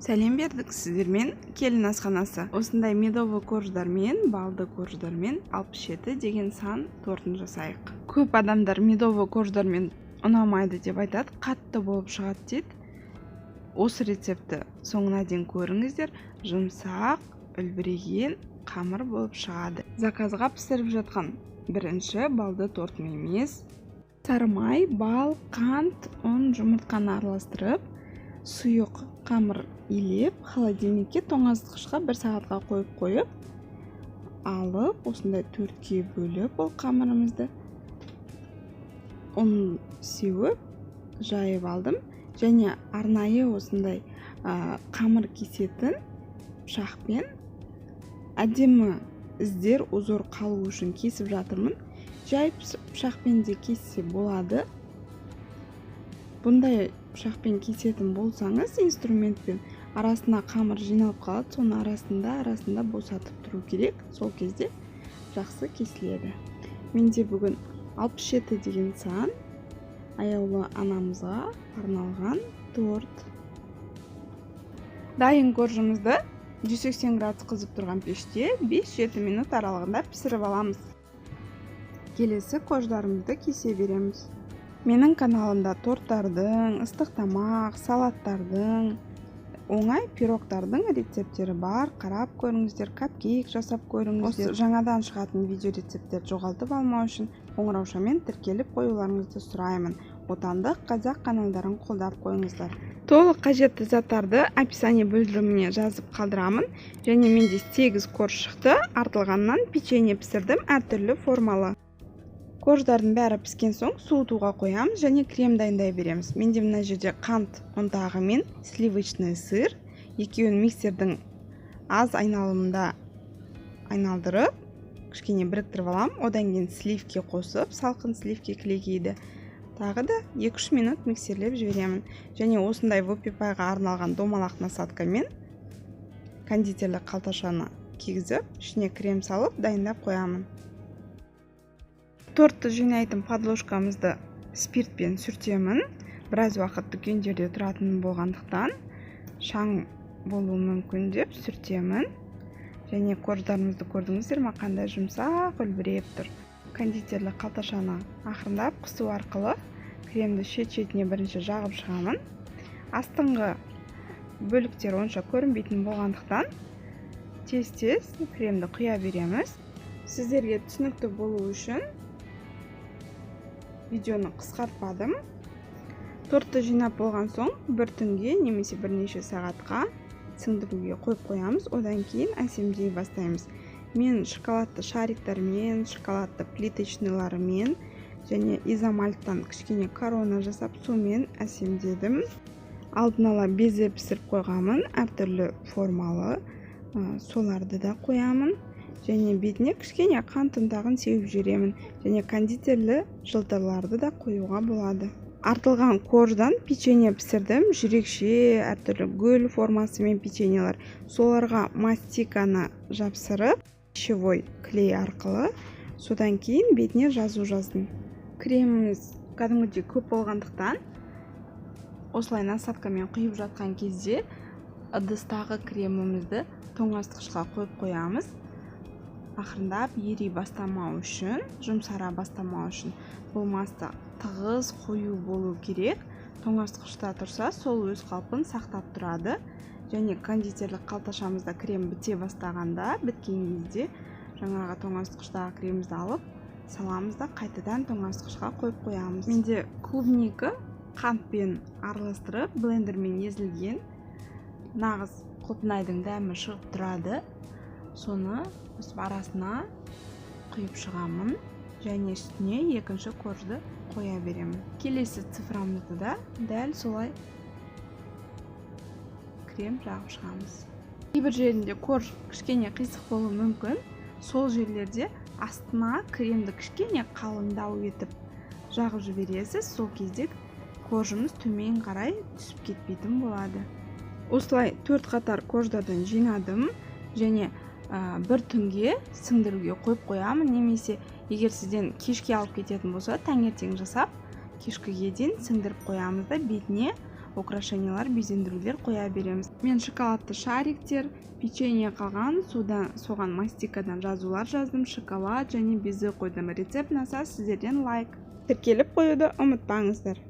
Сәлем бердік, сіздермен Келін асханасы. Осындай медовый корждармен, балды корждармен 67 деген сан тортын жасайық. Көп адамдар медовый корждармен ұнамайды деп айтады, қатты болып шығады дейді. Осы рецептті соңына дейін көріңіздер, жұмсақ, үлбіреген қамыр болып шығады. Заказға пісіріп жатқан бірінші балды тортым емес. Сары май, бал, қант, ұн, жұмыртқаны араластырып, сұйық қамыр илеп, холодильникке тоңазытқышқа бір сағатқа қойып алып, осындай төртке бөліп ол қамырымызды ұн сеуіп жайып алдым. Және арнайы осындай қамыр кесетін пышақпен әдемі іздер, узор қалу үшін кесіп жатырмын. Жай пышақпен де кессе болады. Бұндай пышақпен кесетін болсаңыз, инструментпен арасына қамыр жиналып қалады, соны арасында босатып тұру керек, сол кезде жақсы кесіледі. Менде бүгін 67 деген сан, аяулы анамызға арналған торт. Дайын коржымызды 180 градус қызып тұрған пеште 5-7 минут аралығында пісіріп аламыз. Келесі корждарымызды кесе береміз. Менің каналымда торттардың, ыстық тамақ, салаттардың, оңай пирогтардың рецепттері бар. Қарап көріңіздер, капкейк жасап көріңіздер. Осы жаңадан шығатын видео рецепттерді жоғалтып алмау үшін қоңыраушамен тіркеліп қоюларыңызды сұраймын. Отандық қазақ каналдарын қолдап қойыңыздар. Толық қажетті заттарды описание бөліміне жазып қалдырамын. Және менде 8 корж шықты. Артылғаннан печенье пісірдім әртүрлі формалы. Корждардың бәрі піскен соң суытуға қоямыз және крем дайындай береміз. Менде мына жерде қант ұнтағы мен сливочный сыр, екеуін миксердің аз айналымында айналдырып, кішкене біріктіріп аламын. Одан кейін сливки қосып, салқын сливки кілегейді. Тағы да 2-3 минут миксерлеп жіберемін. Және осындай вупи пайға арналған домалақ насадкамен кондитерлік қалташаны кигізіп, ішіне крем салып дайындап қоямын. Тортты жинайтын подложкамызды спиртпен сүртемін. Біраз уақыт дүкендерде тұратын болғандықтан шаң болуы мүмкін деп сүртемін. Және корждарымызды көрдіңіздер ме, қандай жұмсақ үлбіреп тұр. Кондитерлік қалташаны ақырындап қысу арқылы кремді шет-шетіне бірінші жағып шығамын. Астыңғы бөліктер онша көрінбейтін болғандықтан тез-тез кремді құя береміз. Сіздерге түсінікті болу үшін видеоны қысқартпадым. Тортты жинап болған соң бір түнге немесе бірнеше сағатқа сіңдіруге қойып қоямыз. Одан кейін әсемдей бастаймыз. Мен шоколадты шариктармен, шоколадты плиточныйларымен және изомальттан кішкене корона жасап сумен әсемдедім. Алдын ала безе пісіріп қойғанмын, әртүрлі формалы, соларды да қоямын. Және бетіне кішкене қант ұнтағын сеуіп жіберемін. Және кондитерлі жылтырларды да қоюға болады. Артылған корждан печенье пісірдім, жүрекше, әртүрлі гүл формасымен печеньелер. Соларға мастиканы жапсырып, пищевой клей арқылы, содан кейін бетіне жазу жаздым. Креміміз кәдімгідей көп болғандықтан, осылай насадкамен құйып жатқан кезде ыдыстағы кремімізді тоңазытқышқа қойып қоямыз. Ақырындап ери бастамау үшін, жұмсара бастамау үшін бұл масса тығыз қою болу керек. Тоңазытқышта тұрса, сол өз қалпын сақтап тұрады. Және кондитерлік қалташамызда крем біте бастағанда, біткен кезде жаңағы тоңазытқыштағы кремімізді алып саламыз да қайтадан тоңазытқышқа қойып қоямыз. Менде клубника қантпен араластырып, блендермен езілген нағыз құлпынайдың дәмі шығып тұрады. Соны өстіп арасына құйып шығамын және үстіне екінші коржды қоя беремін. Келесі цифрамызды да дәл солай крем жағып шығамыз. Кейбір жерінде корж кішкене қисық болуы мүмкін. Сол жерлерде астына кремді кішкене қалыңдау етіп жағып жібересіз. Сол кезде коржымыз төмен қарай түсіп кетпейтін болады. Осылай 4 қатар корждардан жинадым және бір түнге сіңдіруге қойып қоямын. Немесе егер сізден кешке алып кететін болса, таңертең жасап кешкіге дейін сіңдіріп қоямыз да бетіне Украшениялар, безендірулер қоя береміз. Мен шоколадты шариктер, печенье қалған, содан соған мастикадан жазулар жаздым, шоколад және безе қойдым. Рецепт ұнаса, сіздерден лайк, тіркеліп қоюды ұмытпаңыздар.